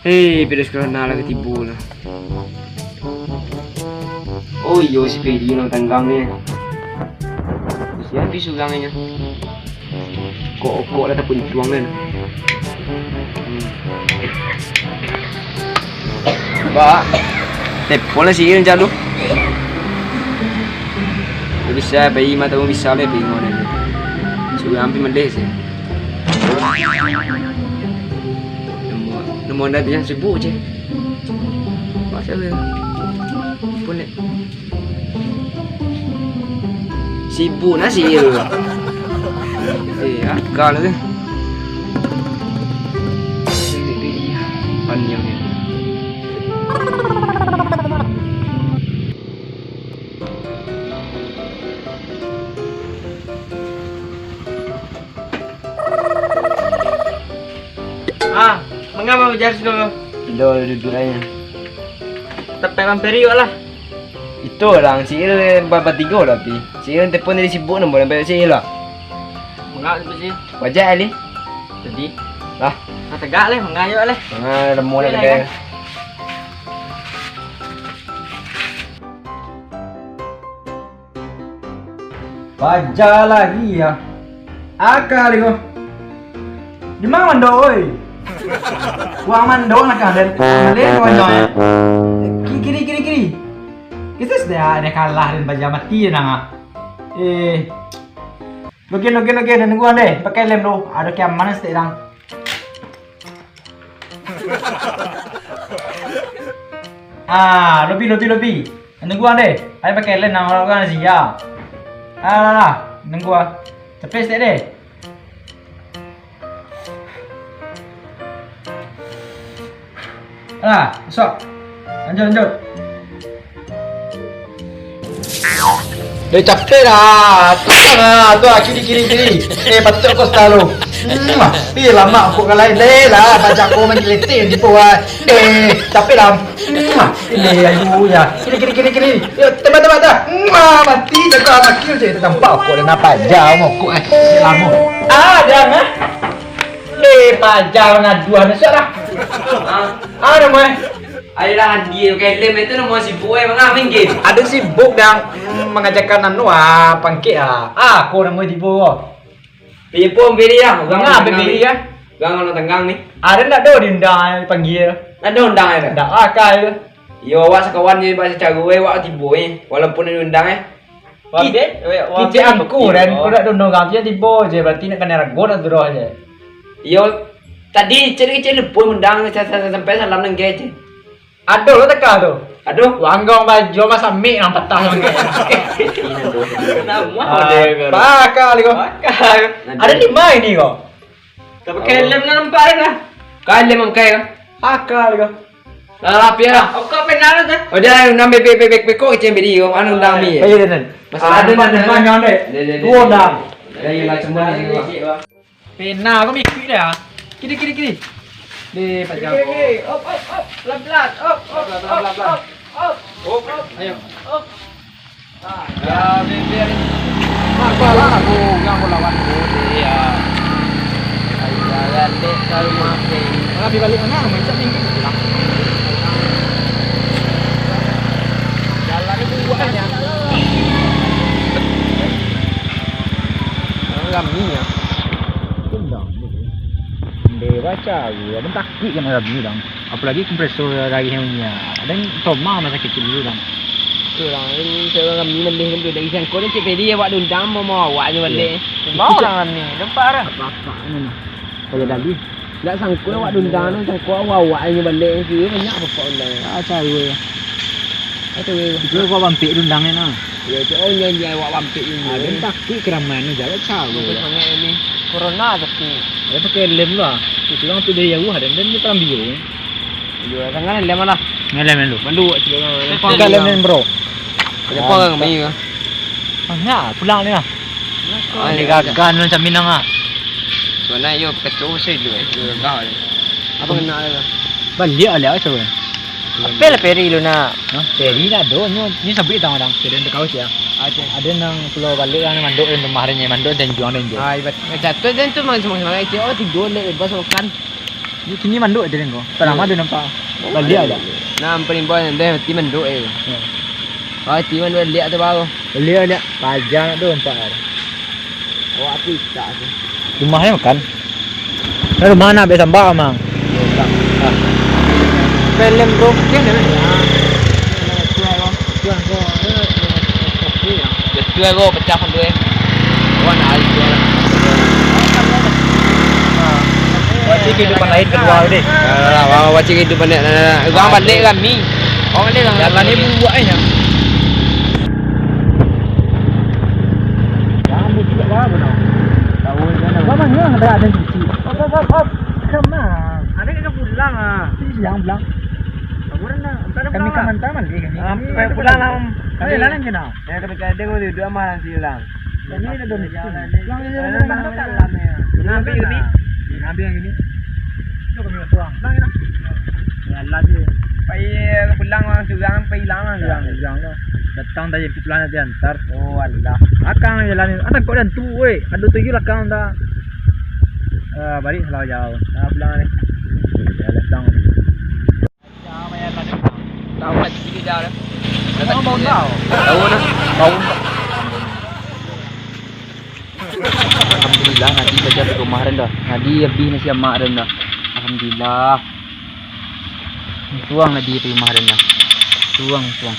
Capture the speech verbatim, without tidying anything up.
Hei, Pedas Corona lah tibo lah. Oh iyo, si Pedi nan tanggang ni. Siapa surang ni? Kok-kok lah dapat tuang kan. Ba, telepon lah si Il cak tu. Bisa pai mata bisa le pai ngone. Sudah hampir mendeh sih. Nomor, nomor dah yang sibuk je. Masa le. Pun le. Sibuk nasi tu. Eh, akal tu. Paniang ni. Ah, manga bajar siko? Ado, duduak aja. Tampek mampiri wak lah. Itu orang si Il ba-, batigo lah pi. Si Il telepon tadi sibuk nambah sampai si Il lah. Manga tu sih. Wajah Ali. Jadi. Lah. Nah, tegak leh, manga yo leh. Manga lemu lah. Boleh kedai kan? Paja lagi ya. Akal ko. Di ma mandok, oi? Wang mandok nak den. Malen ko mandok, eh. Ki-, kiri, kiri, kiri. Kita sudah ada kalah dan paja mati nang, ah. Eh. Loge, loge, loge, dan nunggu deh. Pakai lem dulu. Ada keamanan stek dang. Ah, lobi, lobi, lobi. Nunggu deh. Ayo pakai lem nang orang sia. Alah, alah, alah. Nunggu ah. Capek stek deh. Alah, masuk. Lanjut, lanjut. Eh, capek dah. Tenang ah. Tu ah, kiri, kiri, kiri. Eh, patuik kau selalu. Hmm, ah. Eh, lama aku kalai. Leh lah, baca aku main geletek di bawah. Eh, capek dah. Hmm, ah. Eh, ayu ya. Kiri, kiri, kiri, kiri. Yo, tembak, tembak, tembak. Hmm, ah, mati jago anak kill je. Tampak aku dah nampak jauh aku, eh. Lama. Ah, jangan. Eh, paja manaduah ni, siap lah. Ah, ah, namo eh? Ayolah, Andi, pakai lem itu namo sibuk eh, manga main game? Ada sibuk dah, mm, mangajakan anu ah, pangkek ah. Ah, aku namo tibo ko. Pipom pilih ya, orang Manga tenggang pilih ni. Ya. Orang orang tenggang ni. Ada ndak do diundang, dipanggil? Ndak do undang ada. Ndak akal tu. Yo, awak sakawan je, baca caro eh, awak tibo eh, walaupun diundang eh. Wah, Ki-, dek, weh, wah, kicik dek, angku, bukti, dan oh. Kudak dono gam je tibo je, berarti nak kanai rago nak turuh je. Iyo, tadi cari-cari pun mendang sa-, sa-, sa-, sampai salam nang je. Ado lo teka tu. Ado. Wanggang baju masa mik nang patah nang je. Nama Ah, dia, Guru? Pakak kali ko. Pakak. Ada di mana ni ko? Tapi helm nak nampak dah. Kan dia mangkai ko. Pakak kali ko. Lah, lah, pian lah. Okok pena tu. Oh, dia nang be-, be-, be-, be-, bekok kecil bedi ko. Anu undang mi. Eh, iya, iya. Masalah ada undang, undang, undang, undang. Dia, dia, dia. Dua undang. Dia, iya, lah, cuma ni. Pena ko mikir dia. Kiri, kiri, kiri. Deh, pajang. Kiri, kiri. Op, op, op. Pelan-pelan. Op, op, op, op, op. Op. Ayo. Op. Ya, biar. Apalah aku, yang melawan budi, ya. Ayo, balik ke rumah, oke. Tapi balik mana? Macam minggu pulang. Jalan itu buahnya. Rami, ya. Tendang, gitu. Dia baca, ya. Bentak. Kuik kan rami dang. Apolagi kompresor rari yang punya. Dan trauma masa kecil dulu dang. Tu lah, ini seorang rami mending kan tu. Dari sangko ni cik Pedi awak dundam, mau, mau awaknya balik. Iya. Mau orang rami, nampak dah. Apa-apa ni. Kalau tadi. Tak sangko awak dundam tu, sangko awak-awaknya balik. Kira banyak bapak undang. Ah, cari ya. Itu, weh. Itu kau bampik dundang ni, nah. Ya, tu, oh, nyanyi awak bampik ini. Ah, dia takut keramaian ni, jawab caro. Itu sangat ini. Corona tapi. Dia pakai lem lah. Itu orang tu dari jauh, dan, dan dia perambio. Iya, tangan lem lah. Ni lem dulu. Mandu, cik orang. Pakai lem, lem, bro. Ada apa orang kami ke? Ah, ya, pulang ni lah. Ah, dia gagal macam Minang ah. Sebenarnya, yo, kecoh saya dulu, eh. Dia gagal ni. Apa kena dia? Balik lah, coba. Apa lah Peri lu nak? Hah? Peri lah do, nyo, nyo sabit tang orang. Kira ndak kau sia. Ada. Ada nang pulau balik lah, nang mandok dan rumah dia, mandok dan juang dan juang. Ah, ibat. Jatuh dan tu mang semangat semangat itu. Oh, tidur lek bebas makan. Ni kini manduk aja ko. Tak lama tu nampak. Baliak aja. Nah, ampun imbau ndeh mati manduk eh. Ya. Oh, mati manduk liak tu baru. Liak, liak. Paja tu nampak. Oh, aku itak tu. Rumahnya makan. Nah, rumah nak biasa mbak, Mang. Film bro, dia ada. Betul ko, pecah pun tu eh. Wan ai tu. Wajib kehidupan lain kedua tu deh. Alah, wah, wajib kehidupan ni. Nah, nah, nah. Urang balik kami. Urang balik kami. Jalan ni buat aja. Kamu juga lah benar. Tahu kan? Wah, mana ada ada cuci. Hop, hop, hop, hop. Kemana? Ada kita pulang ah. Siang pulang. Kamu dah, entar kami pulang lah. Kamu entar balik kami. Ah, kami pulang lah, Om. Ayo, lain je nah. Ya, tapi kadang kau duduk sama orang silang. Ini ada dua mesin. Pulang aja, pulang, pulang, pulang. Ngambil ini. Ngambil yang ini. Itu kami pulang. Pulang ya. Jalan je. Pai pulang orang surang, pai hilang orang surang. Hilang lah. Datang tadi pulang nanti antar. Oh, alah. Akang jalan ni. Ada kok dan tu, weh. Ada tujuh lah kang dah. Ah, balik salah jauh. Dah pulang ni. Ya, datang. Tahu lah, sini dah. Tahu dah. Tahu dah. Alhamdulillah, Nadi saja di rumah dah. Nadi habis nasi amak dah. Alhamdulillah. Suang Nadi di rumah dah. Suang, suang.